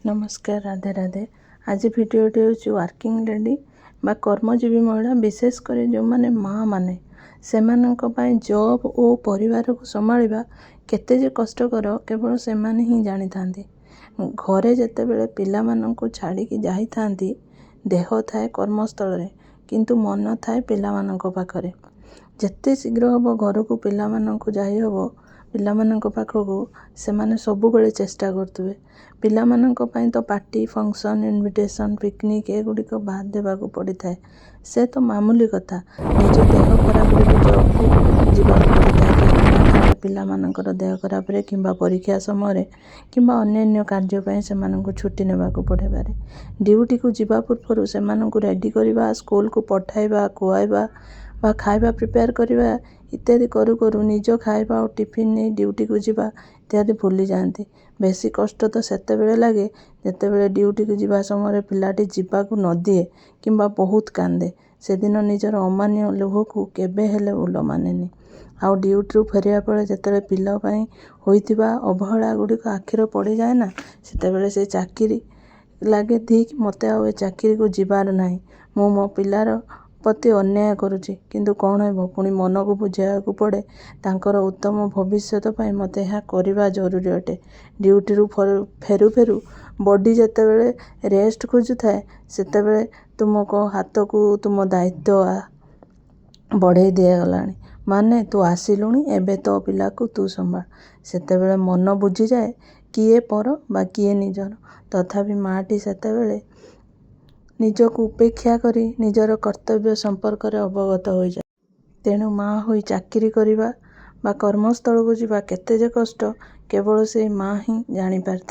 ନମସ୍କାର, ରାଧେ ରାଧେ। ଆଜି ଭିଡ଼ିଓଟି ହେଉଛି ୱାର୍କିଂ ଲେଡ଼ି ବା କର୍ମଜୀବୀ ମହିଳା, ବିଶେଷ କରି ଯେଉଁମାନେ ମାଆ ମାନେ, ସେମାନଙ୍କ ପାଇଁ ଜବ୍ ଓ ପରିବାରକୁ ସମ୍ଭାଳିବା କେତେ ଯେ କଷ୍ଟକର, କେବଳ ସେମାନେ ହିଁ ଜାଣିଥାନ୍ତି। ଘରେ ଯେତେବେଳେ ପିଲାମାନଙ୍କୁ ଛାଡ଼ିକି ଯାଇଥାନ୍ତି, ଦେହ ଥାଏ କର୍ମସ୍ଥଳରେ କିନ୍ତୁ ମନ ଥାଏ ପିଲାମାନଙ୍କ ପାଖରେ। ଯେତେ ଶୀଘ୍ର ହେବ ଘରକୁ ପିଲାମାନଙ୍କୁ ଯାଇହେବ, ପିଲାମାନଙ୍କ ପାଖକୁ, ସେମାନେ ସବୁବେଳେ ଚେଷ୍ଟା କରୁଥିବେ। ପିଲାମାନଙ୍କ ପାଇଁ ତ ପାର୍ଟି, ଫଙ୍କସନ୍, ଇନଭିଟେସନ୍, ପିକନିକ୍ ଏଗୁଡ଼ିକ ବାଦ ଦେବାକୁ ପଡ଼ିଥାଏ। ସେ ତ ମାମୁଲି କଥା, ନିଜ ଦେହ ଖରାପରେ ବି ଜବ୍କୁ ଯିବାକୁ ପଡ଼ିଥାଏ। କାହିଁକିନା ଘରେ ପିଲାମାନଙ୍କର ଦେହ ଖରାପରେ କିମ୍ବା ପରୀକ୍ଷା ସମୟରେ କିମ୍ବା ଅନ୍ୟାନ୍ୟ କାର୍ଯ୍ୟ ପାଇଁ ସେମାନଙ୍କୁ ଛୁଟି ନେବାକୁ ପଡ଼ିପାରେ। ଡ୍ୟୁଟିକୁ ଯିବା ପୂର୍ବରୁ ସେମାନଙ୍କୁ ରେଡ଼ି କରିବା, ସ୍କୁଲକୁ ପଠାଇବା, ଖୁଆଇବା ବା ଖାଇବା ପ୍ରିପେୟାର କରିବା ଇତ୍ୟାଦି କରୁ କରୁ ନିଜ ଖାଇବା ଆଉ ଟିଫିନ୍ ନେଇ ଡ୍ୟୁଟିକୁ ଯିବା ଇତ୍ୟାଦି ଭୁଲିଯାଆନ୍ତି। ବେଶୀ କଷ୍ଟ ତ ସେତେବେଳେ ଲାଗେ, ଯେତେବେଳେ ଡ୍ୟୁଟିକୁ ଯିବା ସମୟରେ ପିଲାଟି ଯିବାକୁ ନଦିଏ କିମ୍ବା ବହୁତ କାନ୍ଦେ। ସେଦିନ ନିଜର ଅମାନ୍ୟ ଲୁହକୁ କେବେ ହେଲେ ଭୁଲ ମାନେନି। ଆଉ ଡ୍ୟୁଟିରୁ ଫେରିବା ପରେ ଯେତେବେଳେ ପିଲା ପାଇଁ ହୋଇଥିବା ଅବହେଳା ଗୁଡ଼ିକ ଆଖିରେ ପଡ଼ିଯାଏ ନା, ସେତେବେଳେ ସେ ଚାକିରି ଲାଗେ ଧିକ୍, ମୋତେ ଆଉ ଏ ଚାକିରିକୁ ଯିବାର ନାହିଁ, ମୁଁ ମୋ ପିଲାର ପ୍ରତି ଅନ୍ୟାୟ କରୁଛି। କିନ୍ତୁ କ'ଣ ହେବ, ପୁଣି ମନକୁ ବୁଝାଇବାକୁ ପଡ଼େ, ତାଙ୍କର ଉତ୍ତମ ଭବିଷ୍ୟତ ପାଇଁ ମୋତେ ଏହା କରିବା ଜରୁରୀ ଅଟେ। ଡ୍ୟୁଟିରୁ ଫେରୁ ଫେରୁ ବଡି ଯେତେବେଳେ ରେଷ୍ଟ ଖୋଜୁଥାଏ, ସେତେବେଳେ ତୁମକୁ ହାତକୁ ତୁମ ଦାୟିତ୍ୱ ବଢ଼େଇ ଦିଆଗଲାଣି, ମାନେ ତୁ ଆସିଲୁଣି, ଏବେ ତୋ ପିଲାକୁ ତୁ ସମ୍ଭାଳ। ସେତେବେଳେ ମନ ବୁଝିଯାଏ କିଏ ପର ବା କିଏ ନିଜର। ତଥାପି ମାଆଟି ସେତେବେଳେ ନିଜକୁ ଉପେକ୍ଷା କରି ନିଜର କର୍ତ୍ତବ୍ୟ ସମ୍ପର୍କରେ ଅବଗତ ହୋଇଯାଏ। ତେଣୁ ମା' ହୋଇ ଚାକିରି କରିବା ବା କର୍ମସ୍ଥଳକୁ ଯିବା କେତେ ଯେ କଷ୍ଟ, କେବଳ ସେଇ ମା' ହିଁ ଜାଣିପାରିଥାଏ।